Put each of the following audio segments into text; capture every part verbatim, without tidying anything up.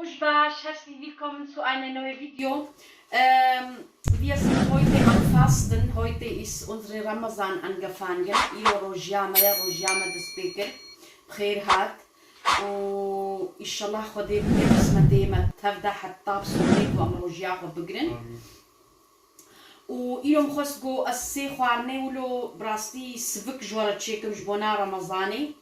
Hoş baş, herzlich willkommen zu einer neuen Video. Ähm, wir sind heute am Fasten. Heute ist unsere Ramazan angefangen. Îro rojiya me ye, rojiya me dest pê kir. Bi xêr hat. Û îşellah Xwedê bike qismetê me tev de heta bi sonê ku em rojiya xwe bigrin. Amîn. Û îro min xwest ku ez sê xwarinê wilo bi rastî sivik ji we re çêkim ji bona Remezanê.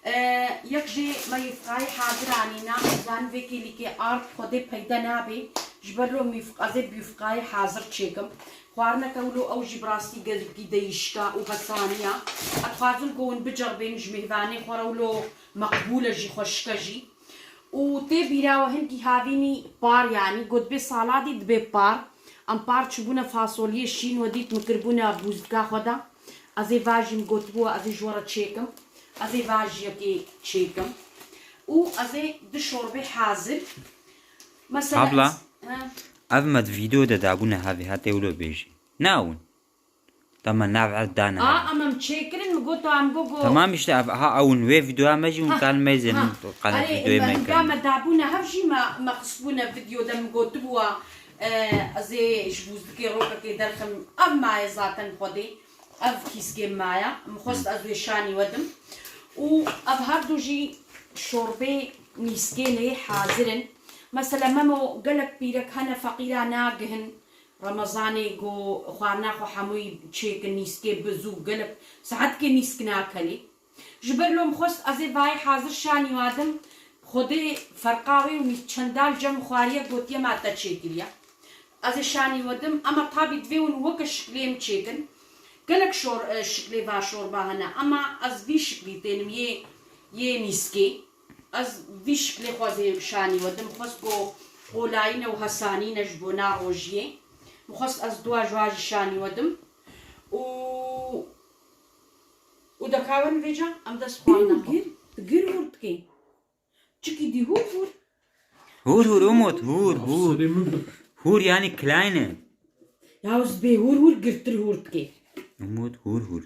E, yek jê me yufkayê hazir anîna, zanî vê kêlîkê ard Xwedê peyde nabê. Ji ber lo mîfq-, ez ê bi yufkayê hazir çêkim. Xwarineke wilo ew jî bi rastî gelkî deyîşka û hesaniya. Ez dixwazim ku hûn biceribên ji mêvanê xwe re wilo meqbûl e jî, xweşik e jî. Û tê bîra we hingî havînî par, yanî got dibê saladî dibê par. Em par çûbûne fasoliyê şîn we dît min kiribûne bûzdika xwe de. Ez ê vajî min gotibû ez ê ji we re çêkim. Ez ê vajiyekê çêkim. Û ez ê du şorbê hazir. Mesela Abla, ez, he. Ev me di vîdeo de dabûne hevî, hate wilo bêjî. Ne ew in? Tamam, nav erd dane. A, ama em çêkirin, mi got, em go, go. Tamam işte, ev, ha, ew in wê videoya me jî hûn Ha, kal meyzên ha. Qala Erê, videoyê me, me hinga kirin. Me dabûne hev jî me, me xistbûne video de min gotibû, e, ez ê ji bûzdikê rokekê derxim. Ev maye zaten Xwedê, ev kîskê maye. Min xwest ez wê şanî wedim. Û ev her du jî şorbê nîskê lê hazir in. Mesela Memo gelek pîrek hene feqîra nagihin. Remezanê ku xwarina xwe hemûyî çêkin nîskê bi zû gelek saetkê nîsk nakelî. Ji ber lo min xwest ez ê vayê hazir şanî wadim. Xwedê ferqa wê û nî-, çendal cem xwariye gotiye ma te çêkiriye. Ez ê şanî wedim, ema tabî divê hûn weke şiklê min çêkin. Gelek şor-, e, şiklê va şorba hene, ema ez vî şiklî tênim yê, yê nîskê. Ez vî şiklê xwe zê şanî wedim. Xwest ku qolayîne û hesanîne ji bona rojiyê. Min xwest ez dua ji wa jî şanî wedim. Û, û dekawen vêca em dest xwarina xwe. Gir, gir hûr dikê. Çikî dî hûr hûr. Hûr hûr Umut, hûr hûr. Serê min bir. Hûr yani kleine. Ya ez bê hûr hûr girtir hûr dikê. Umut hûr hûr.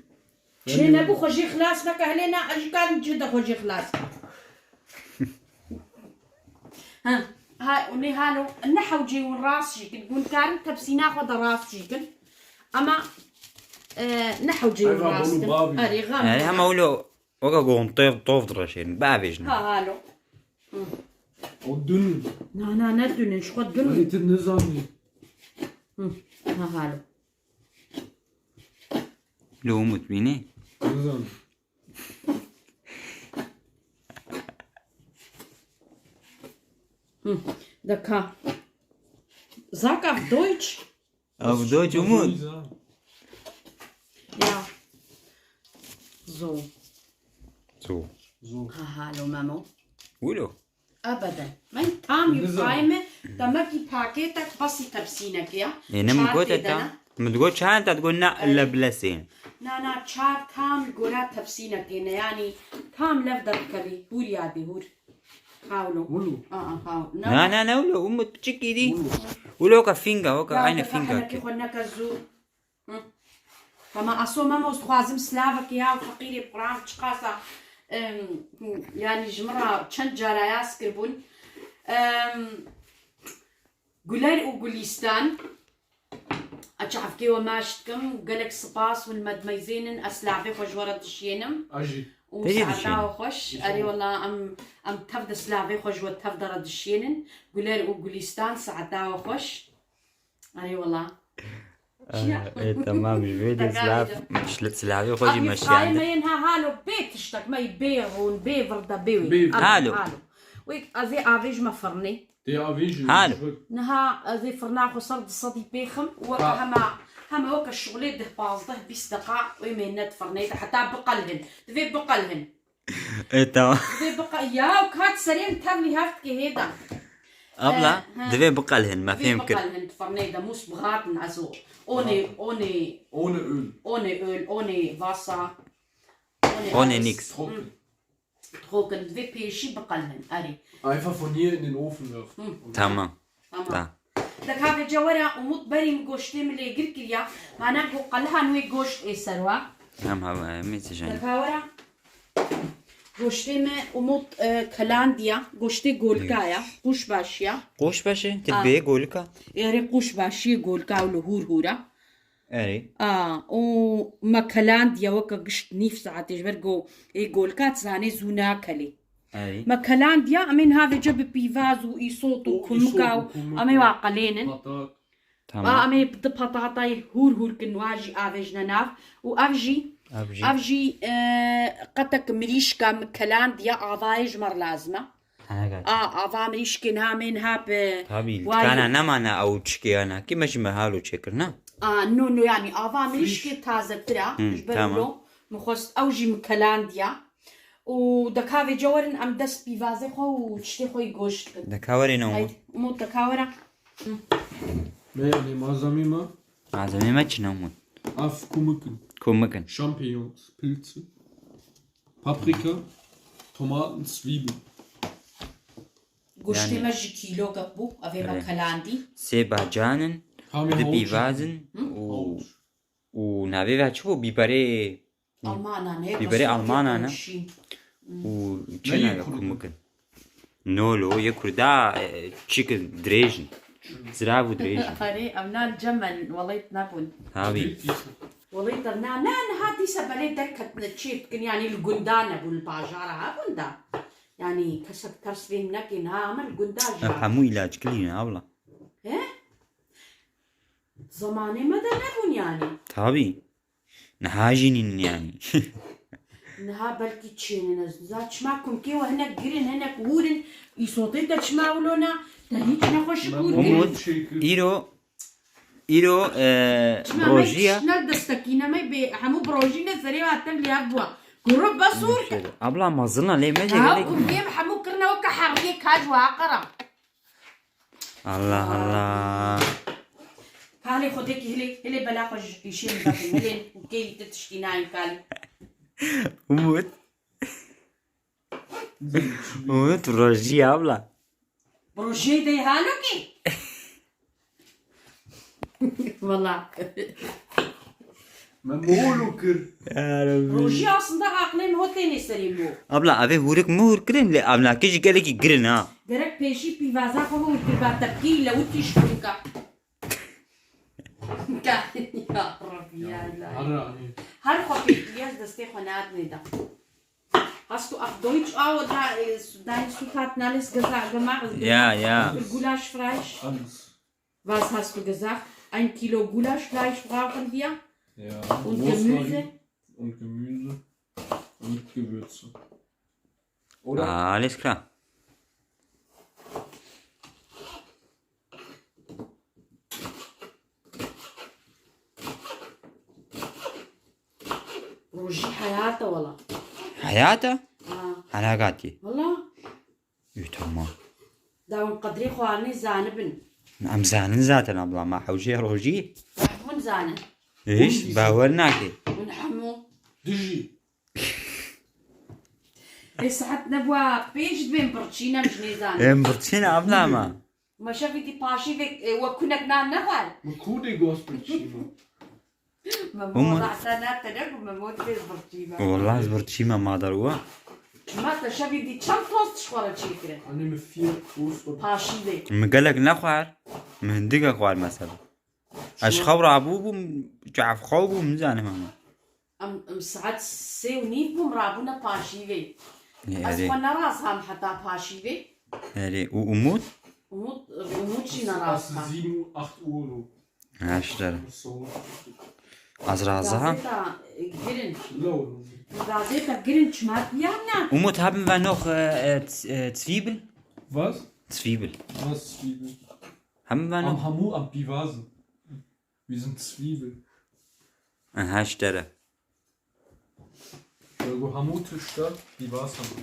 Çê nebû xwe jê xilas neke, hilê ne, ez jî karim çê de xwe jê xilas. Ha, ha, û nê halo, ne hewcê hûn rast jî kin, hûn karin tepsîna xwe de rast jî kin. Ama, e, ne hewcê hûn rast kin. Erê, hema wilo, weke ku hûn tov, tov direşênin, bavêjin. Ha, halo. Hı. O dün. Na, na, ne dünün, ji xwe dünün. Ay, tu nizanî. Hı, ha, halo. Lo Umut bînî? Nizam. Hm, deka. Sag auf Deutsch. Auf Deutsch, Umut? Ja. So. So. So. Ha, halo, Memo. Wilo. Ebeden. Men tam yufkayê me, demekî pakêtek besî tepsînekê ya. Ê, ne min gote ta? Min digot çend ta, digot na, leblesê. Na, na, çar tam li gora tepsînekê ne, yanî tam lev derdikelî. Hûr yadî, hûr. Hawlo. Wilo. A, a, haw-, na, na, na, wilo, Umut piçikî dî. Wilo. Wilo ka fînga, weka aynı fînga ki. Xwe neke zû. Hı. Tamam, aso Memo, ez dixwazim silavekê ya feqîrê bi Quran çiqasa, em, yanî ji min re çend cara yaz kiribûn. Em, Guler û Gulîstan, ez çavkê we maç dikim, gelek spas, hûn me dimeyzênin, ez silavê xwe ji we re dişiyênim. Û saeta we xweş, erê wela em, em tev de silavê xwe ji we tev de re dişiyênin. Guler û Gulîstan, saeta we xweş. Erê wela. Çiya? Ê, tamam, ji vê de silav, silavê xwe jî meşiyande. Ev yufkayê me yên ha halo bê tiştek, me yî bê rûn, bê virde, bê wê. Bê virde. Halo. Wê ez ê avêjime firnê. Tê avêjin. Halo. Niha ez ê firna xwe ser du sedî pêxim, weke hema, hema weke şixulê deh pazdeh bîst deqa wê mêne di firnê de heta biqelhin. Divê biqelhin. E, tamam. Divê biqa-, ya, kat serê min tevlî hev dike hêda. Abla, e, divê biqelhin, me fêm kir. Divê biqelhin, firnê de mûs bixatin ez o. Onê, onê. Ohne Öl. Ohne Öl, ohne Wasser. Ohne nix. Trocken. Trocken, divê pêşî biqelhin, erê. Einfach von hier in den Ofen werfen. Tamam. Tamam. Da. Deka vêca were Umut berî min goştê min lê gir kiriya. Mana ku qelihan wê goşt ê ser wa. Em hava, em ê tijên. Deka were. Goştê me Umut e, kelandiya, goştê golka ya, qûş başiya. Qoş baş e, ti Aa. bê golika. Erê qûş başiyê golka û li hûr hûra. Erê. Aa, û me kelandiya weke gişt nîv saetê ji ber go ê golka zanê zû nakelê. Erê. Me kelandiya, em ê niha vêce bi pîvaz û îsot û Û kumika îsot û û kumika. em ê wa qelênin. Patat. Tamam. Ba em ê di patatayê hûr hûr kin, wa jî avêjne nav. Û ev jî, Ev jî. ev jî e, qetek mirîşka min kelandiya, avayê ji me re lazim e. Hene gat. A, ava mirîşkê niha mê niha bi Tabii, wayî. Kana nemana ew çikê yana. Kî me jî me halo çêkirina. A, no, no, yani ava mirîşkê tazetir e. Hı, Ji ber tamam. wilo min xwest ew jî min kelandiya. Û deka vêce werin em dest pîvazê xwe û tiştê xwe yî goşt kin. Deka werin Umut. Haydi, Umut, deka were. Me, me malzemê me. Malzemê me çi ne Umut? Ev kumik in. Kumik in. Champignons, Pilze. Paprika. Tomaten, Zwiebeln. Goştê Yani- me ji kîlokek bû, ev ê me Evet. kelandî. Sê bacan in, Tamê di havuç. pîvaz in Hı? û, Havuç. û navê ve çi bû? Bîberê Almana ne? Bîberê Almana ne? Û çi Ne navê yê Kurd? kumik in? Nolo, yê Kurda, e, çik in, dirêj in. Zirav û dirêj in. Erê, em nan cemen, welêt nebûn. Tabii. Welêt ev na, na, niha dîsa belê derketine çê dikin, yani li gunda nebûn, li bajara hebûn da. Yani kesek ters fêm neke, niha em li gunda Ev jî. hemû ilaç kilî ne abla. He? Zamanê me de nebûn yani. Tabii. Niha jî nînin yani. Niha belkî çênin ez. Za çima kumkê we hinek girin, hinek hûr in. Îsotê te çima wilo na? Te hîç nexweşik hûr Umut, girin. Îro, îro, e, Çima me rojî ye. Tiştine destekîne me bê hemû bi rojî ne serê we hatin lêv bûa. Kuro besûr. Abla mazina lê me Ha, gelek. Kumkê em hemû kirine weke heriyê kaj we aqara. Allah Allah. Kalê xwe dekî hilê, hilê bela xwe ji pêşê min vekin. Hilê û kêlî te tiştî nayên kalê. Umut. Umut rojî abla. Rojê dey halo ki. Valla. Me molo kir. Ya Rabbi. Rojî aslında aqlê min hotê nê serê bo. Abla, avê hûrik mi hûr kirin, lê avnakê jî gelekî girin ha. Gerek pêşî pîvaza xwe hûr kir, ba tepkî lewitî ji xwe ka. Ka, ya Rabbi, ya Rabbi. Her xwe pêkî ez destê xwe nadinê da. Hast du auf Deutsch auch oder, äh, dein Zutat alles gesagt, gemacht? Ja, ja. Gulaschfleisch? Alles. Was hast du gesagt? Ein Kilo Gulaschfleisch brauchen wir. Ja. Und Gemüse? Und Gemüse. Und Gewürze. Oder? Alles klar. Rojî heyat e wela. Heyat e? Ha. Hela gatî. Wela. Û tamam. Dawin qedrê xwarinê zanibin. Em zanin zaten abla, ma hewcê rojî. Hûn zanin. Hiç bawer nake. Hûn hemû. Dijî. Ê saet nebûa pênc dibên birçî ne, em ji nêzanin. Em birçî ne abla ma. Me şevî dî paşîvek, e, we kunek nan nexwar. Min kûdê gost birçî me. Me Umut. Moda heta ne te ne ku me mod vê birçî me. Wallah ez birçî me madar wa. Çima te şevî dî çend tost ji xwe re çêkire? Anê min fiyek tost. Paşîvek. Min gelek nexwar. Min hindike xwar mesela. Ez xew rabû bûm, çav xew bûm, nizanim ama. Em, em saet sê û nîv bûm, rabûne paşîvê. Ê, Ez erê. Xwe nerazam heta paşîvê. Erê, û Umut? Umut, Umut jî nerazam. Sieben, acht Uhr. Ha, işte. So. Az razam. Gazeta, e, girin. Lo. Gazeta girin çima diyar ne? Umut, haben wir noch, äh, äh, Z-, äh, Zwiebel? Was? Zwiebel. Was Zwiebel? Haben wir noch? Am Hamu, am Pivasen. Wir sind Zwiebel. Aha, işte. Go hemû tişta pîvaz hema.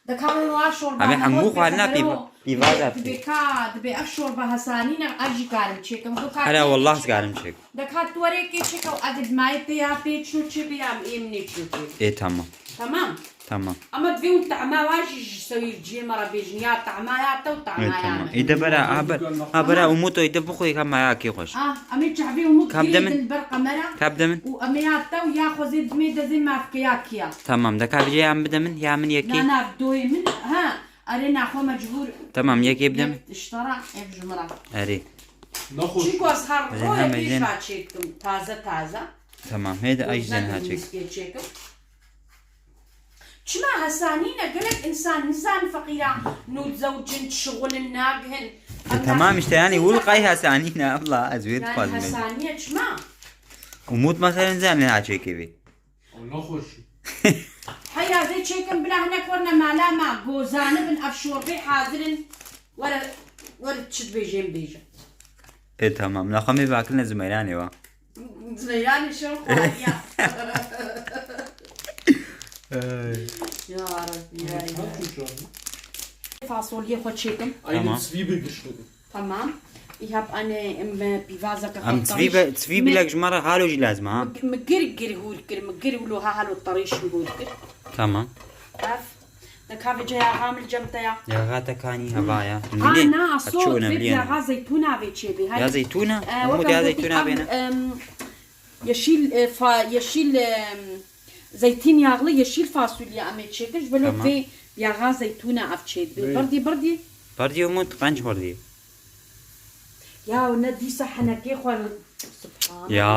Deka min wa şorba Em ê hemû xwarina pîva-, pîvaza Dibê bikî. Ka, dibê ev şorba hesanîne, ev jî karim çêkim. Go ka Hele kê wallah çêkim. Karim çêk. Deka tu werê kê çêke û edil mayê tê ya pê çû çê bê ya em êm nê çû çê. Ê tamam. Tamam. Tamam. Ama divê hûn tahma wa jî ji sewî ciyê me re bêjin. Ya tahma ya te û tahma ya me. Ê, tamam. Ê, de bera, ha, ber-, ha, bera Umut, ê, de bixwe, ka maya kê xweş. Ah, em ê çavê Umut girêdin ber kamera. Kap de min. Û em ê ya te û ya xwezê dimê dezê mafke ya kiya. Tamam, de ka vijê ya min bide min, ya min yekê. Na, na, doyê min, ha, erê naxwe mecbûr. Tamam, yekê bide min. Yek ji te re, yek ji min re. Erê. Naxweş. Çiko ez her royê pêş ha çêkim, taze taze. Tamam, hêde ay jî zen ha çêk. Çêkim. Çima hesanî ne? Gelek insan nizan feqîra nû zewcin, şixulin, nagihin. E, tamam işte, yani, wil qay hesanî ne, abla, ez wê dixwazim. Yani hesanî ye çima? Umut mesela nizan ha çêkê vê. Allah hoş. Heya zê çêkin bila hinek werine mala me, gozanibin, ev şorbê hazirin. Were, were çi dibêjên bêje. E, tamam. Naxwe me vakil ne Zumeyranê wa. Zumeyranê şew xwariya. Ey. Ya Rabbi, ya Rabbi. Fasoliyê xwe çêkim. Tamam. Eine Zwiebel geschnitten. Tamam. Ich hab eine, em, pîvazeke xwe. Em Zwiebel, Zwiebelek ji me re halo jî lazim, ha? Mi gir gir hûr kir, mi gir wilo ha halo terîş hûr kir. Tamam. Ev. Te ka vêca yaxa min li cem te ya. Yaxa te kanî heva ya. Ha, na, aso, vê yaxa zeytûna vê çêbê. Ya zeytûna? E, Umut, ya zeytûna bêne. Em, yeşil, e, fa-, yeşil, em, zeytin yağlı yeşil fasulye em ê çêkin. Ji velo vê yaxa zeytûna ev çêdibê. Berdî, berdî. Berdî Umut, qenc berdî. Ya ne dîsa henekê xwe, subhanallah. Ya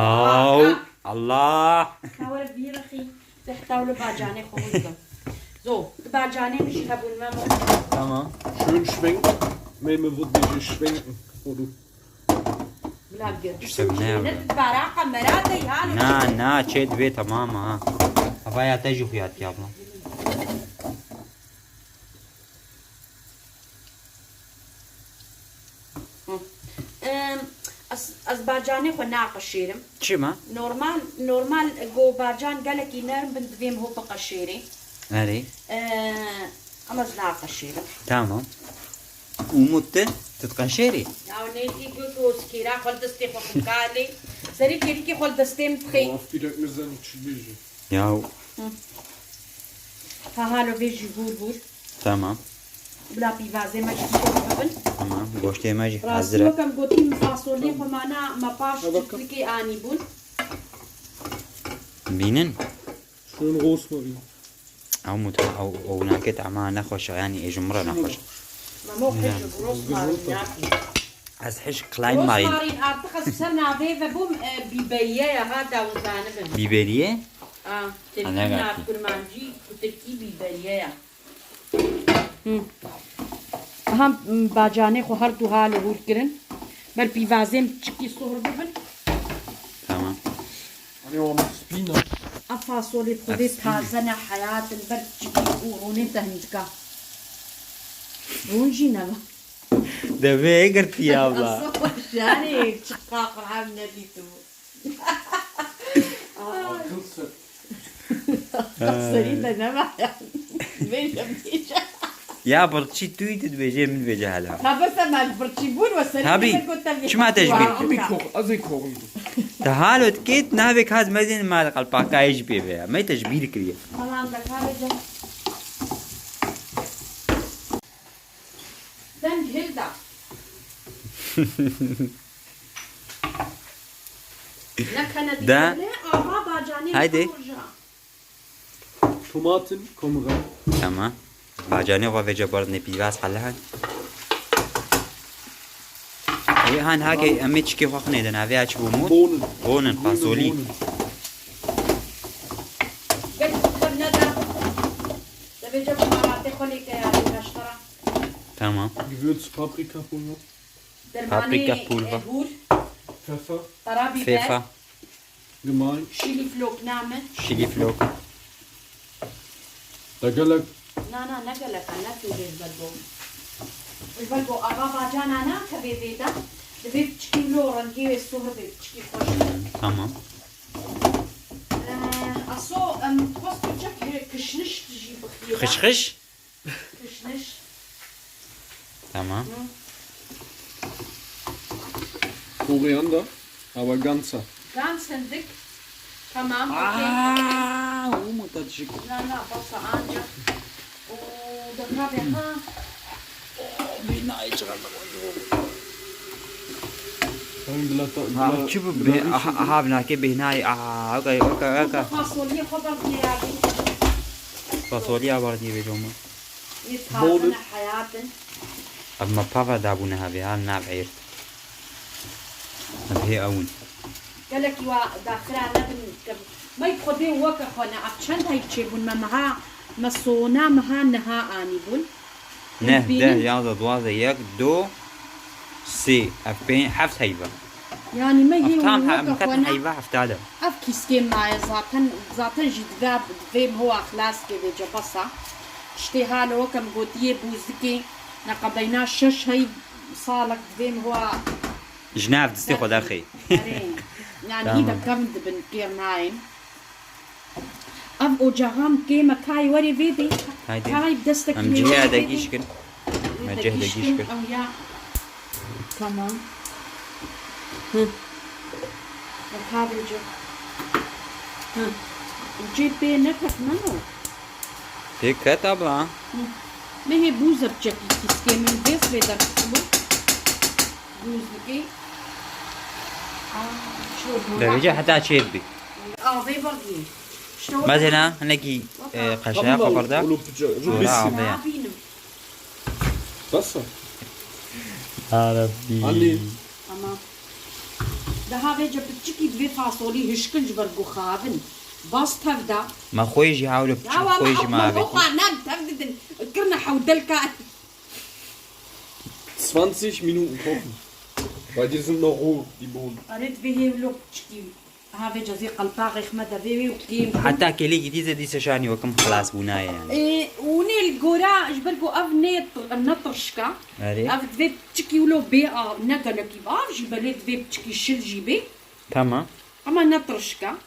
Allah. Ka were bîrixî, te heta wilo bacanê xwe hûn kim. So, tu bacanê min jî hebûn me mo. Tamam. Schön schwenken. Me, me wird bêje schwenken. Oder? Bila gir. Îşte ne ya? Ne tu baraqa mera de ya. Na, na, çê divê tamam ha. Havaya te jî xuya dikiya abla. Em, ez, ez bacanê xwe naqeşêrim. Çima? Normal, normal go bacan gelekî nerm bin divê min ho biqeşêrê. Erê. Em, ama ez naqeşêrim. Tamam. Umut te, tu diqeşêrî? Ya nêkî go go skêra xwe li destê xwe xwe kalê. Serê kêrikê xwe li destê min dixê. Of, pîrek nizan çi bêje. Ya. Hı. Ha halo vê jî hûr hûr. Tamam. Bila pîvazê me jî hûr bibin. Tamam. Goştê me jî hazir e. Rastî wek em gotî, min fasolê xwe mana me paş çiftlikê anî bûn. Bînin? Şûn Rosmarin. Ew mut-, ew, ew nake tahma nexweş e, yanî ê ji min re nexweş e. Memo qîj Rosmarin nake. Ez hişk Klein Marin. Rosmarin artık ez ser navê ve bûm, e, biberiye ya ha dawizanibin. Biberiye? A, tirkî nav kurmancî, ku tirkî biberiye ya. Hı. Aha, m, bacanê xwe her du hal hûr kirin. Ber pîvazên çikî sohr bibin. Tamam. Hani o spina. A fasolê xwedê taze ne heyat in, ber çikî û rûnê te hindika. Rûn jî ne be. Devê girtiya abla. Şarê çiqa Qur'an nedîtibû. Akıl sır. Serî de nema ya. Bêje bêje. Ya birçî tu yî tu dibêjê min dibêje hala. Tabi sen ben birçî bûn ve serî. Tabi. Çima te ji bîr kir? Amî kox, ez ê koxim. Te halo dikêt navê kaz mezin mal qelpakayê jî pê ve ya. Me te ji bîr kiriye. Tamam da ka vêce. Deng hilda. Ne kene da. Dikene, ava bacanê. Haydi. Tomaten kommen rein. Tamam. Bacanê xwe vêce berdinê pîvaz helehan. Ê han hake em ê çikê xwe xinê de navê aç bû mu? Bohnen. Bohnen, fasolî. Bohnen. Gel, gel, gel. Te vêce baharatê xwe lê ke ya, ya ştara. Tamam. Gewürz, Paprikapulver. Dermanê, Paprikapulver. E, hûr. Pfeffer. Karabiber. Pfeffer. Gemein. Şîlî flok name. Şîlî flok. Te gelek. Na, na, ne gelek, ne tu ji ber go. Ji ber go ava bacana nakeve vê de. Divê piçikî wilo rengê wê sohr be, piçikî xweş. Tamam. Eh, aso, em, xwest tu çek kişniş jî bixî. Xişxiş? Kişniş. Tamam. Hı. Koriander, aber ganzer. Ganz hindik. Tamam, okey, okey. Aa, Umut, hadi şükür. Na, na, basa ancak. O, da tabii, ha. Bêhnayê çiqas. Hem bila ta... Ha, çi bu be, aha, aha, binakê bêhnayê, aha, oka, oka, oka. Fasulye xwe bak diye abi. Fasulye abar diye bêjom. Yê tazine hayatın. Ev me pava dabûne hevê, ha, nav êrt. Ev hê ewin. Gelekî wa daxira nebin. Mey Xwedê weke xwe ne. Ev çend heyv çêbûn me meha, me sona meha niha anîbûn. Neh, Bînin. Deh, yanzdeh, duwazdeh, yek, du, sê, ev pênc, heft heyva. Yani me Ev yê tam weke he, em xwe ketin ne. Heyva hefta de. Ev kîskê maye zaten, zaten jî dive, divê miho xlas ke vêce basa. Tiştê halo weke min gotiyê bûzikê, neqebeyna şeş heyv salek divê miho. Ji nav distê xwe derxê. Erê. Yani Tamam. hî de kevin dibin kêr nayên. Ev ocaxan kêm e, kay werê vê dê. Haydi. Kay destek Em vê cihê dê. degîş kin. Me cih degîş kir. Ew ya. Tamam. Hı. Bak abi cih. Hı. Cih pê neket meno. Pê ket abla. Hı. Mehê bûze biçekî kîskê min vês vê de kisibo. Bûz dikê. Aa, ço Devêce heta çêr bî. Avê bak yê. Mesela hinekî e, qeşeya Tamam, xeber de. Oğlum, pica- Ora Rubisi. avê. Nabînim. Basa. Ya Rabbi. Ali. Tamam. Daha vêce piçikî divê fasolî hişkin ji ber guxavin. Bas tev da. Me xwê jî hawlo piçik Ya xwê wala jî me hukman avêtî. oxa nem tev didin. Kirne hewdelka. Zwanzig Minuten kochen. Weil die sind noch roh, die Bohnen. Arê divê hêvlo piçikî. Ha vê cezê qelpaxê xme de vê wê û kêm. Heta kelekî dîze dîse şanî wekim xilas bûnaye yani. Ê, û nê li gora ji ber ku ev nê, ne tirşka. Erê. Ev divê piçikî wilo bê av, ne gelekî av jî belê divê piçikî şil jî bê. Tamam. Ama ne tirşka.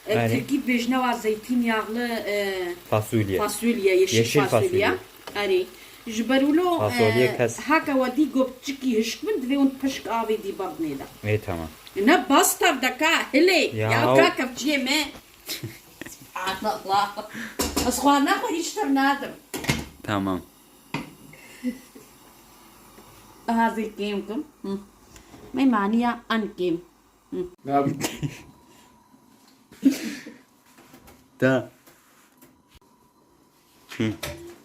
E, Erê. Tirkî dibêjne wa zeytînyağlı, e, Fasulye. Fasulye, yeşil, Yeşil fasulye. fasulye. Erê. Ji ber wilo, Fasulye e, kes. Heke we dî got piçikî hişk bin divê hûn pişk avê dî berdinê de. Ê tamam. Ne bas tev de ka hilê. Ya. Ya ka kevçiyê me. Subhanallah. Ez xwarina xwe hîç tev nadim. Tamam. Aha zê kêm kim. Hı. Meymaniya an kêm. Ja, Da.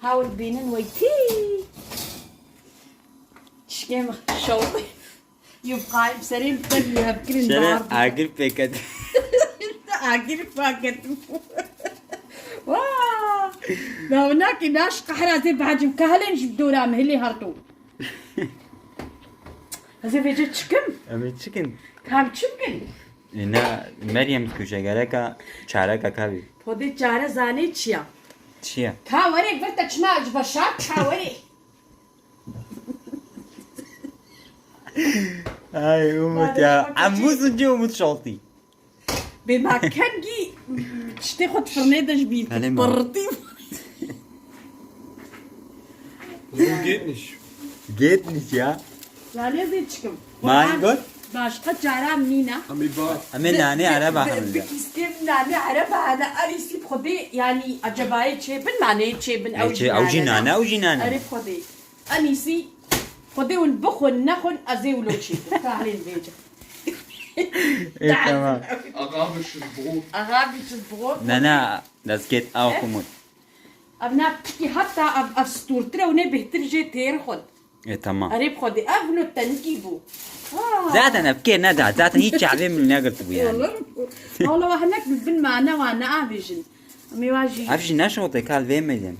Hawil bînin weytî. Çişkêm şew. Yufqayê bi serê min tevlî hevkirin Şere dar. agir pêket. Agir paket. Wa! Navnakî naş qehra zê behecim. Ka helên ji dora min hilê herto. Ez ê vêce çikim? Em ê çikin? Ka em çi bikin? Ê, na, Meryem dikuje gereka çareka kavî. Xwedê çare zanê çiya. Çiye? Ka werê vir te çima ji beşar ka werê. Ay Umut ya. Em muzun ci Umut şoltî. Bê ma kengî tiştê xwe di firnê de ji bîr Hene kir. ma. Pirtî. So geht nicht. Geht nicht ya. Zanê zê çikim. Mein Gott. Başqa çara min nîne. Amîba. Em ê nanê ereba Bi- hemle. Bi kîskêm nane ereba hene. Erîsî xwedê yani ecebeyê çêbin, naneyê çêbin, ew Ê jî çê, ew jî nane, ew jî Erê nane. xwedê. Enîsî xwedê hûn bixwin, nexwin, ez ê wilo çêkim. Tahlên vêce. Ê tamam. Arabisches Brot. Arabisches Brot. Ne ne, das geht auch Umut. Ev ne piçikî heta ev, ev stûrtir e û ne bêhtir jê têr xwed. E tamam. Erê bi xwedê ev wilo tenikî bû. Ha. Zaten ev kê neda, zaten hiç çavê min negirtibû yani. Olur. Wala wa hinek bi bin mane wa ne avêjin. Em ê wa jî. Ev jî ne şote kal vê meyden.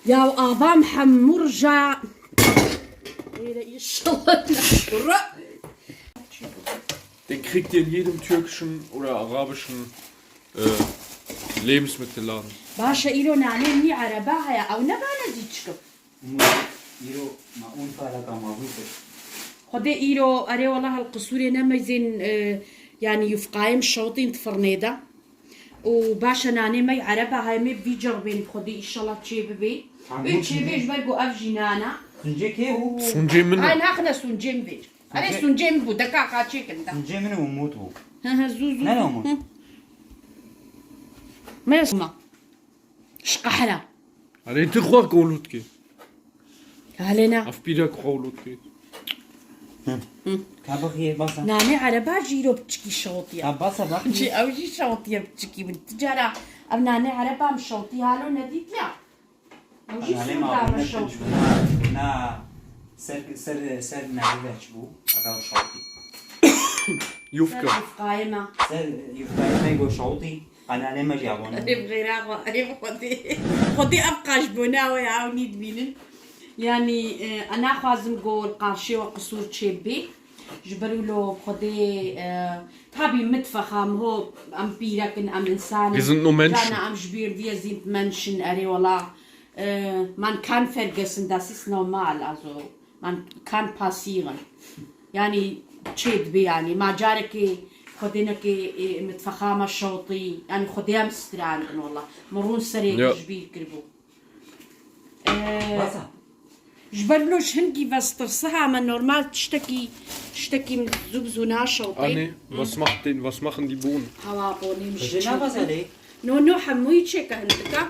Ya avam hemû rja. Êre inşallah. Den kriegt ihr in jedem türkischen oder arabischen äh, Lebensmittelladen. Baş e, îro nanê min î ereba heye, ew ne bane zî çikim. Îro ma on pareka ma bû. Xwedê îro, erê wela hel qisûrê ne meyzên, e, yani yufqayê min şewtîn di firnê de. Û baş e, nanê me yî ereba heye, me vî cerbên xwedê inşallah çê bibê. Wê çê bê ji ber ku ev jî nana. Suncê kê bû? Suncê min. Ay naxine suncê min vêc. Erê suncê min bû, deka xaçê kin de. Suncê min û Umut bû. Hı hı, zû zû. Ne zû. Umut? Hı. Me sma. Şqehra. Erê, tu xwe qewlût kê. Halê na. Ev pîrek qewlût kê. Ka bixiyê, basa. Nane ereba jî îro piçikî şewtiye. Ka basa bak. Jî, ew jî şewtiye piçikî min. Ti cara ev nane ereba min şewtî halo nedîtiya. Ew jî Nane sûr ma dame abone şewtî. Na ser, ser, ser nane veç bû. Aka şewtî. Yufka. Ser yufkayê me. Ser yufkayê me go şewtî. Qenalê me jî abone. Erê bi xêra xwe, erê bi Xwedê. Xwedê ev qaşbûna we ya ew nî dibînin. Yanî, e, ez naxwazim ku li qarşê we qisûr çêbibê. Ji ber wilo bi Xwedê, e, tabî mitfexa min ho, em pîrek in, em însan in. Wir sind nur Menschen. Carna em ji bîr diye sind Menschen, erê wela. E, man kann vergessen, das ist normal, also. Man kann passieren. Yanî çê dibe yanî. Ma carekê Xwedê neke, e, mitfexa me şewtî. Yanî Xwedê em strandin wela. Min rûn serê Ya. ji bîr kiribû. E, Basa. Ji ber wilo ji hingî ve stresiha me normal tiştekî, tiştekî min zû bi zû naşewtê. Anne, was macht denn, was machen die Bohnen? Hawa bonî min Ji ji nava çê. Zelê. No, no, hemûyî çêke hindika.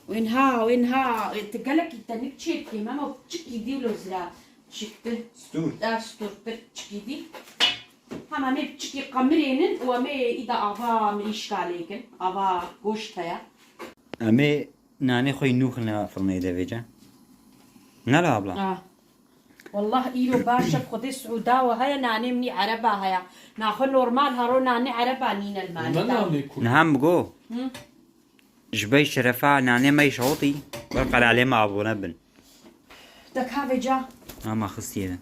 Wên ha, wên ha, e, tu gelekî tenik çêdikî, memo piçikî dî wilo zira çiktir. Stûr. E, stûrtir piçikî dî. Hema mê piçikî qemirênin û em ê îda ava mirîşka lêkin. Ava goşt heye. Em ê nanê xwe yî nûxine firnê de vêce. Nala abla. Ah. Wallah îro baş e, Xwedê siûda we heye, nanê min î ereba heye. Naxwe normal haro nanê ereba nîne li malê. Niha min go. Hı. Ji ber şerefa nanê me şewtî, ber qenalê me abone bin. De ka vêca. Ama xistiye de.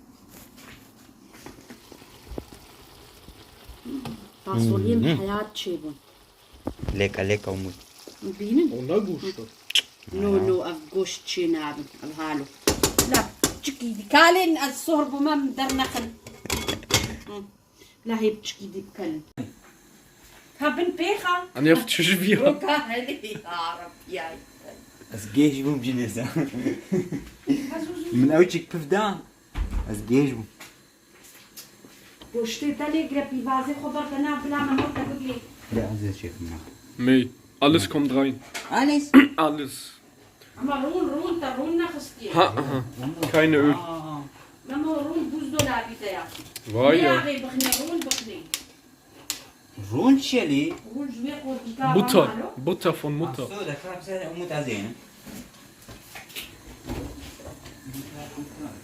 Fasoliyê min heyat çêbûn. Lêka lêka Umut. Bînin. O ne goşt e? No, no, ev goşt çê nabin. Ev halo. La, çikî dî. Kalên ez sohr bûme min dernexin. Hı. La hê piçikî dî bikelin. Ka bin pêxa. Anne, ev çi ji vî ya? Roka helê ya Rabbi ya. Ez gêj bûm cinêza. Min ew çik pif da. Ez gêj bûm. Goştê te lê gire pîvazê xwe berde nav bila me mor te bigirî. Lê ez ê çêkim na. Mey. Alles kommt rein. Alles. Alles. Ama rûn, rûn, te rûn nexistiye. Ha, aha. Keine Öl. Aa. Memo rûn buzdolabî de ya. Vay ya. Yağê bixne, rûn bixne. Rûn çelî. Rûn ji wê qotîka Butter. Ramalo. Butter von Mutter. Aso de kap ser Umut azêne.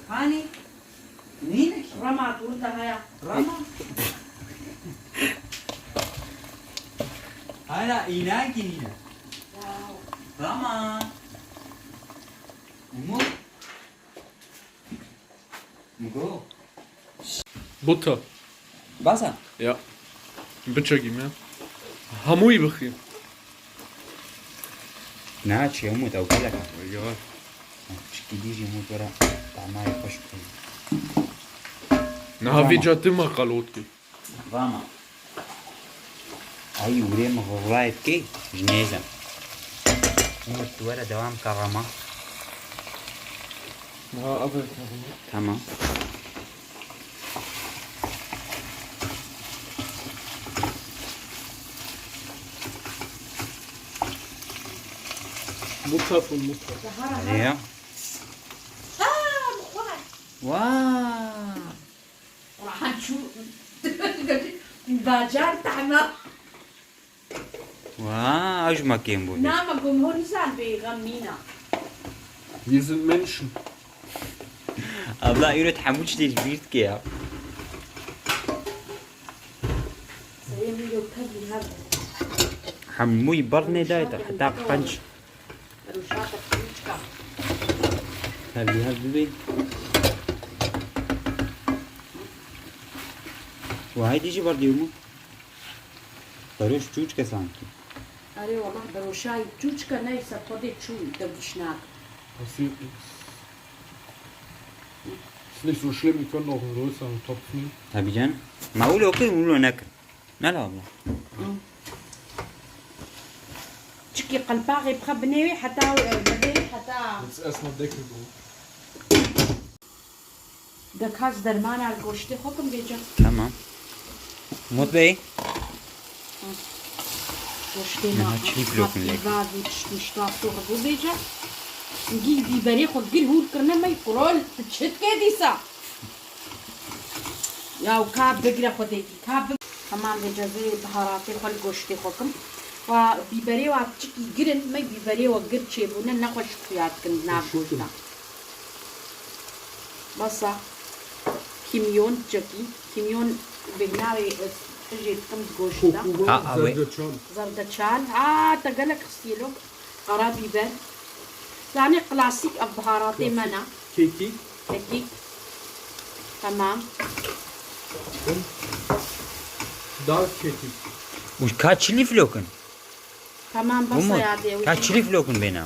Hani? Nîne ki? Rama, tu te haya. Rama. Hala inan ki nîne. Rama. Umut. Go. Butter. Basa? Ya. Biçekî me. Hemûyî bixî. Na, çi hemû ew gelek. Ya. Çikî dî jî hemû were tamayê xweş bixî. Niha vê Tamam. Ca tu me qalot kir. Vama. Ay, wurê min rurayê dikê, ji nêzem. Umut, tu were dewam ke rama. Ha, evet, evet. Tamam. Mutter von Mutter. Hadi ya. Wow. Rahat şu bacar tahma. Wa, ew ji me kêm bû. Na, me got, hûn nizan bê, xem nîna. Wir sind Menschen. Abla, îro hemû tiştê ji bîr dike ya. Serê min yo pevî hev. Hemûyî bernê dayê te, heta qenc. Rûşa te qenc ka. Pevî hev bibê. Wa, heydî jî berdî hemû. Beroş çûçke sanki. Erê wallah beroşayî çûçke neyse xwedê çû de gişnak. Passiert nichts. Ist nicht so schlimm, wir können auch einen größeren Topf nehmen. Tabii canım. Ma ulo kir, ulo nekir. Ne la abla? Çikî qelpaxê bixe binê wê heta, e, bibê heta. Jetzt erstmal Deckel drauf. Dek has dermana li goştê xwe kim bêje. Tamam. Umut Bey. Hı. Goştê me çilî vlokin lê. Vazî tiştî şikafto xwe bibêje. Gî bîberê xwe gir hûr kirine me qurol. Çi dike dîsa? Ya ka bigire xwe dê. Ka big-, Tamam, vê cezê biharatê xwe li goştê xwe kim. Wa bîberê wa çikî girin, me bîberê wa gir çêbûne, ne xweş xuya dikin nav goşta. Basa. Kimyon çekî. Kimyon bêhnavê qijê dikim goşta. Ha, awê. Zerdeçal. Zerdeçal. Ha, te gelek xistiyê lo. Qara bîber. Zanê klasîk ev biharatê me ne. Kekîk. Kekîk. Tamam. Dar kekîk. Û ka çilî vlokin? Tamam, basa yadê. Ka çilî vlokin bêna?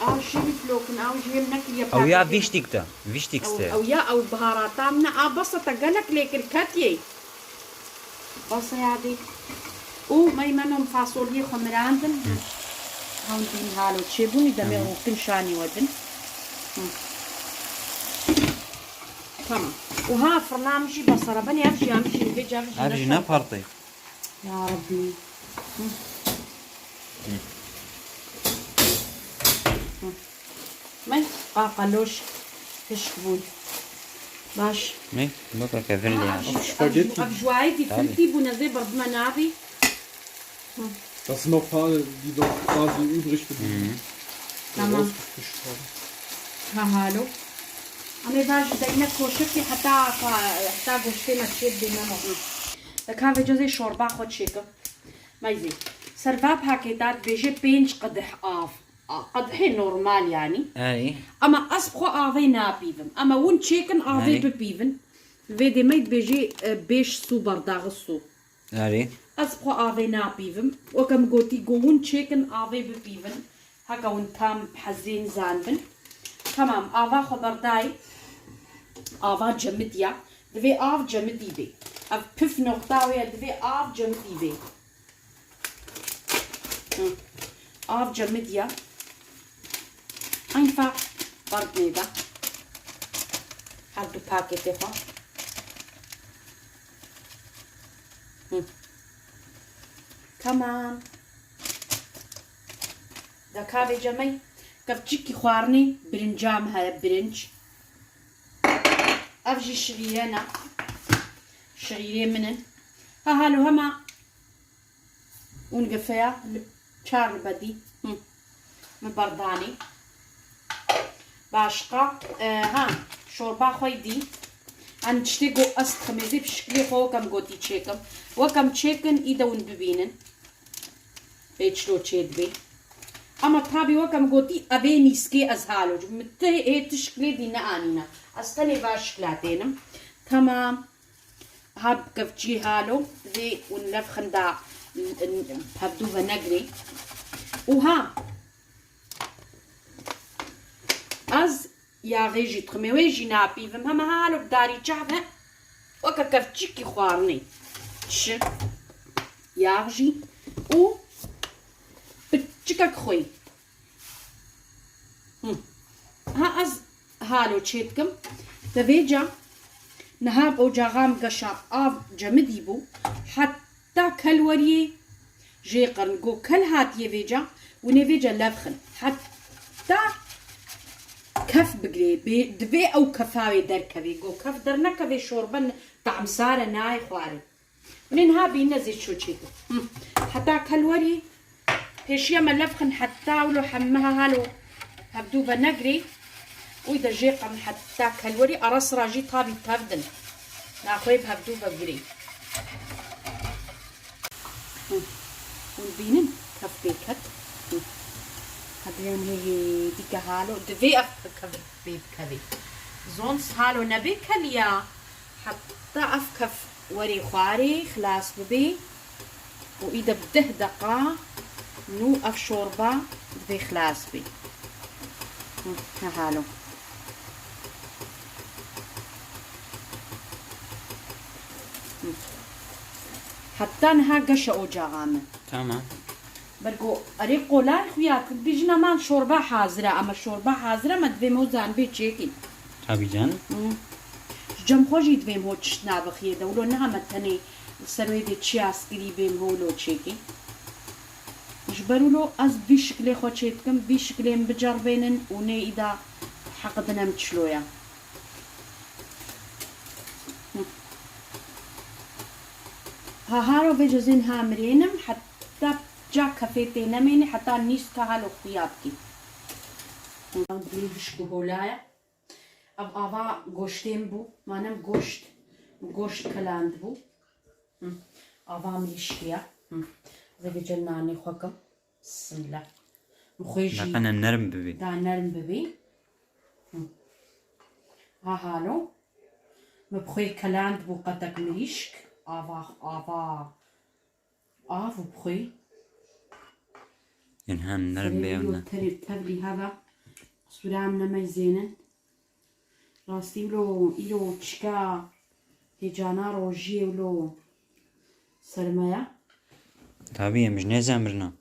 Aw şilî vlokin, aw jî hêm nekiriye. Ew ya viştîk de, viştîk ste. Ew ya ew biharatan ne, a basa te gelek lê kir ketiyê. Basa yadê. Û meymenom fasoliyê xwe mirandin. Hewn bîn halo çêbûnî demê rûtin şanî wedin. Tamam. Û ha firna min jî besere benê ev jî em jî vêca ev jî. Ev jî ne partê. Ya Rabbî. Hı. Hı. Mey, qaqaloş hişk bûn. Baş. Mey, baka kevin lê. Ev, ev, ev juayê dî filtî bûn, ez ê birdime navî. Hı. Das sind noch ein paar, die noch quasi übrig geblieben. Tamam. Ha halo. Em ê baş deyne koşikî heta, heta goştê me çêbê ne. Deka vê cezê şorba xwe çêkim. Meyzê. Ser va pakêta dibêje pênc qidih av. A, qidihê normal yanî. Erê. Ama ez bi xwe avê napîvim. Ama win çêkin avê bipîvin. Vê dê me dibêjê, e, bêş su, berdaxi su. Erê. Ez bi xwe avê napîvim. Weke min gotî, go win çêkin avê bipîvin. Heke hûn tam hezirîn zanibin. Tamam, ava xwe berdayî. Ava cemidî ya. Divê av cemidî bê. Ev pif noqta wê ye, divê av cemidî bê. Hı. Av cemidî ya. Einfach berdinê de. Her du paketê xwe. Hı. Tamam. Deka vê cemey kevçikî xwarinê birincam heye, birinc. Ev jî şirîre ne. Şirîrê min in. Ha halo hema ûn gefeya li çar li bedî. Hı. Min berdanê. Başqa, e, ha, şorba xwe dî. Em tiştê ku ez dixim ê zê bi şiklê xwe weke min gotî çêkim. Weke min çêkin, î de hûn bibînin. Pê çilo çê dibê. Ama tabî weke min gotî, ev ê nîskê ez halo. Min ti, ê ti şiklê dî neanîne. Ez tenê va şikla tênim. Tamam. Ha bi kevçî halo, zê ûn levxin da hevdû venegirê. Û ha, ez yaxê jî diximê, wê jî napîvim. Hema halo bi darî çav he, weke kevçikî xwarinê. Çi? Yax jî û piçikek xwê. Hı. Ha ez halo çê dikim. Te vêca niha bi ocaxa min geşa av cemidî bû. Heta kel weriyê jê qirn. Go kel hatiye vêca, winê vêca levxin. Heta kef bigirê. Bê, divê ew kefa wê derkevê. Go kef dernekevê şorbe n-, tamsare nayê xwarê. Min ha bîne zî çû çêtir. Hı. Heta kel werî, pêşiya me levxin heta wilo hemmeha halo hevdû venegirê. Wî de jê qirn heta kel werî, ara sira jî tabî tevdin. Naxwê bi hevdû vegirê. Hı. Hûn bînin kef pê ket. Hı. Hediyan hê hê dîke halo. Divê ev kef pê bikevê. Zons halo nebê keliya. Heta ev kef werê xwarê xilas bibê û îde bi deh deqa nû ev şorba divê xilas bê. Hı, he halo. Hı. Heta niha geşe ocaxa min. Tamam. Bergo, erê qolay xuya, tu bêjin, aman şorba hazir e, ama şorba hazir e, me divê me zanibê çêkî. Tabî can. Hı. Ji cem xwe jî divê me ho tişt nabixiyê de, wilo niha me tenê li ser wê dê çi askirî bê me ho wilo çêkî. Ji ber wilo ez vî şiklê xwe çêdikim, vî şiklê min biceribênin û nê îda heqidin em çilo ye. Ha haro vê cezên ha mirênim, heta ca kefê tê nemênî, heta nîska halo xuya bikî. Ew dûrî hişk û hola ye. Ev ava goştên bû, manem goşt, goşt keland bû. Hı. Ava mirîşkiya. Hı. Vê vêce nanê xwe kim. Bismillah. Min xwê jî Naqene nerm bibî. Da nerm bibî. Hı. Ha halo. Min bi xwê keland bû qetek mirîşk. Ava, ava. Av û bi xwê. Ên hem nerm bê ew ne. Terê tevlî heve. Qisûra em nemeyzênin. Rastî wilo îro çika hêcana rojiyê wilo ser me ya. Tabî em ji nêza mirina.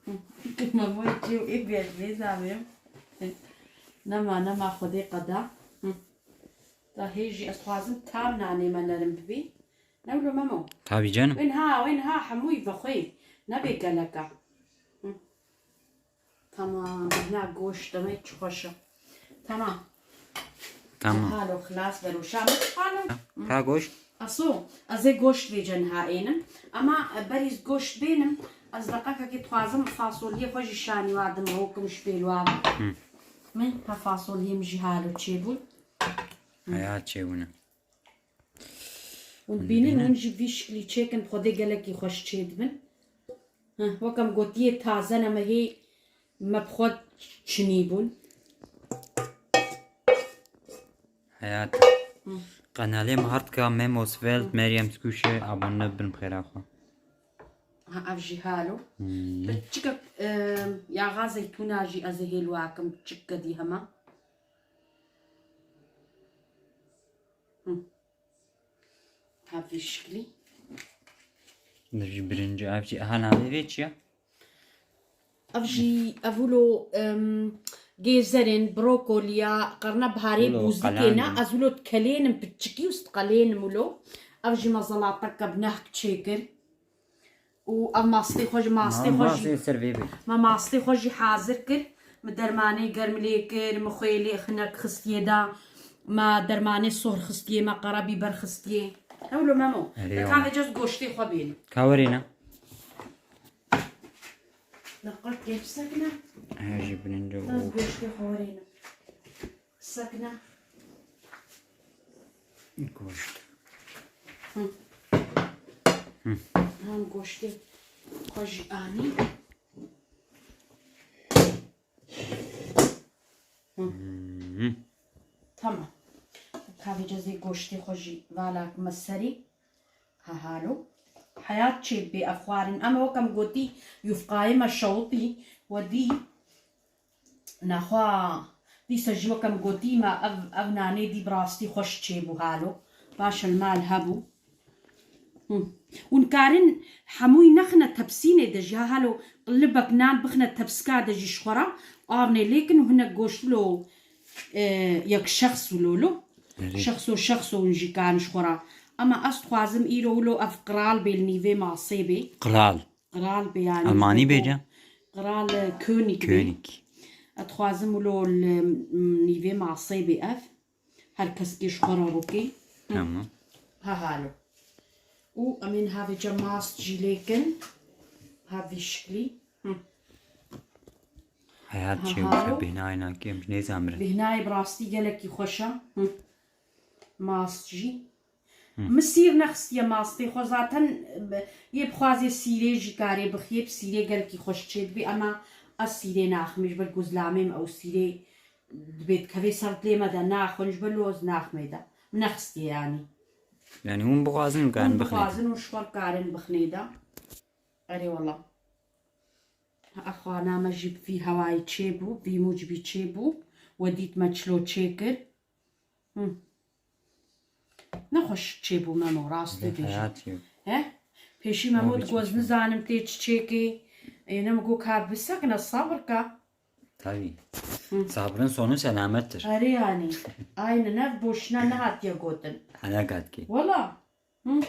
Memoyê çê û ê bêr nêza mirim. Nema, nema Xwedê qeda. Hı. Da hê jî ez xwazim tam nanê me nerim bibî. Ne wilo Memo? Tabî canım. Wên ha, wên ha hemûyî vexweyî. Nebê geleka. Hı. Tamam, na goşt demek çi xweş e. Tamam. Tamam. Halo xilas veroşa min. Halo. Ha goşt? Aso, ez ê goşt vêce niha ênim. Ama, e, berî ez goşt bênim, ez deqekekê dixwazim fasoliyê xwe jî şanî wa dim, rokim ji pêl wa. Hı. Min ha fasoliyê min jî halo çêbûn. Heya çêbûne. Hûn dibînin, hûn jî vî şiklî çêkin, bi Xwedê gelekî xweş çêdibin. Heh, wek em gotiyê taze ne me hê me bi xwe çinî bûn. Heyat. Hı. Qenalê me hartka Memos Welt Meryem Skuşe abone bin xêra xwe. Ha, ev jî halo. Hmm. Piçikek, e, yaxa zeytûna jî ez ê hêl wakim, piçik kedî hema. Hı. Ha vî şiklî. Ev jî birinci, ev jî, aha, navê vê çi ye? Ev jî, ev wilo, em, gêzerên, brokoliya, qernebiharê, wilo bûzdikê ne, qelendin. Ez wilo dikelênim piçikî û diqelênim wilo. Ev jî me zelateke bi nehk çêkir. Û ev mastê xwe ji mastê xwe jî. Mastê ser vê bê. Me mastê xwe jî hazir kir. Me dermanê germ lê kir, me xwê lê hinek xistiyê da. Me dermanê sohr xistiyê, me qara bîber xistiyê. Hewlo Memo. Erê, te ka vêce ez goştê xwe bînim. Ka werê ne? Naqil kêf sekine. He jî binince. Ez goştê xwe werê ne. Sekine. Goşt. Hı. Hı. Hem goştê xwe jî anî. Hı. Hı. Tamam. Ka vêce ez ê goştê xwe jî vala kime serî. Ha halo. Heyat çêdibê ev xwarin. Em wek em gotî yufqayê me şewitî. We dî. Naxwa dîsa jî wek em gotî me ev, ev nanê dî bi rastî xweş çêbû halo. Paş el mal hebû. Hı. Hûn karin hemûyî nexine tepsînê de jî ha halo qilibek nan bixine tepsika de jî ji xwe re avnê lêkin û hinek goşt wilo, e, yek şexs wilo lo. Erê. Şexso şexso hûn jî karin ji xwe re. Ema ez dixwazim îro wilo ev qral bê li nîvê masê bê. Qral. Qral bê yani. Almanî bê ca? Qral, e, König bê. König. Ez dixwazim wilo li, m, nîvê masê bê ev. Her kes kê ji xwe re rokê. Hı. Tamam. Ha halo. Û em ê niha vêce mast jî lê kin. Ha vî şiklî. Hı. Heyat çê wisa bêhnayê nakê, em ji nêzamirin. Bêhnayê bi rastî gelekî xweş e. Hı. Mast jî. Hı. Min sîr nexistiye mastê xwe zaten, e, yê bixwazê sîrê jî karê bixiyê, bi sîrê gelkî xweş çêdibê, ema ez sîrê naximê, ji ber ku zilamê me ew sîrê dibê dikevê ser dilê me de naxwin, ji ber lo ez naximê de. Min nexistiye yanî. Yani hûn bixwazin karin bixinê de. Hûn bixwazin û ji xwe karin bixinê de. Erê wela. Exwana me jî bi vî hewayî çêbû, vî mûcibî çêbû. We dît me çilo çêkir. Hı. Nexweş çêbû Memo, rastî bêjim. He? Pêşî Memo digot ez nizanim tê çi çêkê. Ê, ne min got ka bisekine, sabir ka. Tabii. Hı. Sabrın sonu selamettir. Erê yani. Aynen, ev boşuna nehatiye gotin. Hene katkî. Wela. Hı.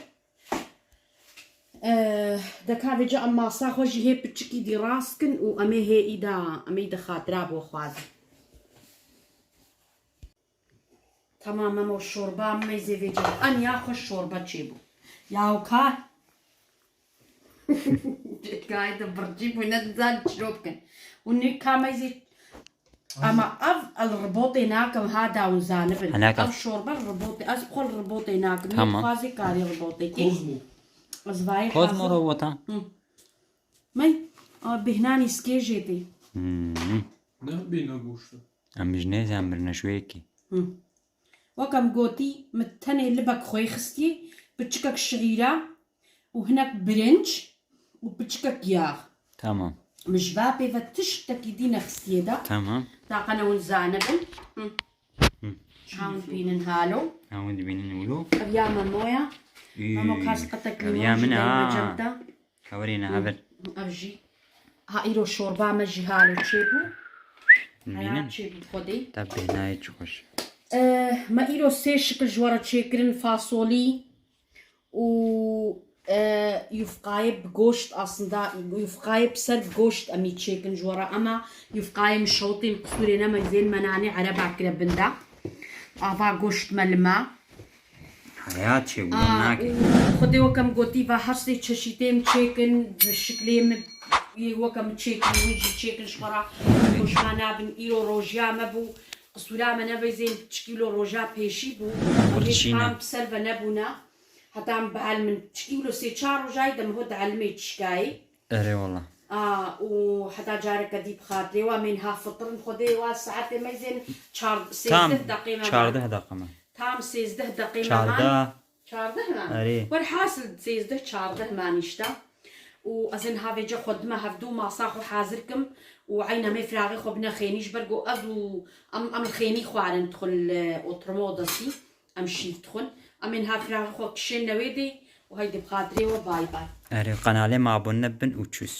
Eh, deka vêca em masa xwe jî hê piçikî dî rast kin û em ê hê îda, em ê îda xatira bo xwazin. Tamam, em o şorba em meyzê vêca. Aniya xwe şorba çêbû. Ya o kar. Gayet de bircî bû, ne dizan çiro bikin. Û nî ka meyzê. Ama ev el ribotê nakim ha da hûn zanibin. Ev şorba ribotê, ez xwe ribotê nakim. Tamam. Xwazê karê ribotê kê. Kozmo. Ez vayê Kozmo hazir. Robota. Hı. Mey, a bêhnanî skêjê tê. Hmm. Ne bêhna goşt e. Em ji nêzan birine şwêkî. Hı. Wek em gotî, min tenê libek xwê xistî, piçikek şîra û hinek birinc û piçikek yax. Tamam. Min ji va pê ve tiştekî dî nexistiyê de. Tamam. Taqe ne hûn zanibin. Hı. Hı. Çawn bînin halo. Hawin dibînin wilo. Ev ya Memoya. Ü, Memo kas qetek ev limon ya jî min derme ha. Cem de. Heverê ne hever. Ev jî. Ha, îro şorba me jî halo çêbû. Heya Bînin. Çêbû xwedê. Te bêhnayê çi xweş. Eh, me îro sê şikil ji we re çêkirin, fasolî û, eh, yufqayê bi goşt, aslında yufqayê bi ser bi goşt em î çêkin ji we re, ama yufqayê min şewtîn, qisûrê ne me zên me nanê ereba kire bin de. Ava goşt me li me. Heya çêbû, Aa, nake. Û Xwedê wek em gotî va her sê çeşîtê em çêkin, bi şiklê min yê wek em çêkin, hûn jî çêkin ji xwe re. Xweşka nabin, îro rojiya me bû, qisûra me nebêzên çikî lo roja pêşî bû. Em ê Birçî ne. Tam bi ser ve nebûne. Heta em bihelmin çikî lo sê çar rojayê de min ho dihelmê çişkayê. Erê wala. A, û heta careke dî bi xatirê we, em ên ha fitirin Xwedê we saetê meyzên çar-, Tam sêzdeh deqê me çardeh deqe me. Tam sêzdeh deqê me man. Çardeh. Çardeh man? Erê. Werhasil sêzdeh çardeh man îşte. Û ez ên ha vêce xwe dime hevdû masa xwe hazir kim û eyna me firaxê xwe bine xênî ji ber ku ez û em, em xênî xwarin dixwin li oturma odasî. Em şîv dixwin. Em ên ha firaxê xwe kişên newêdê û haydi bi xatirê we bay bay. Erê, qenalê me abone bin û çûs.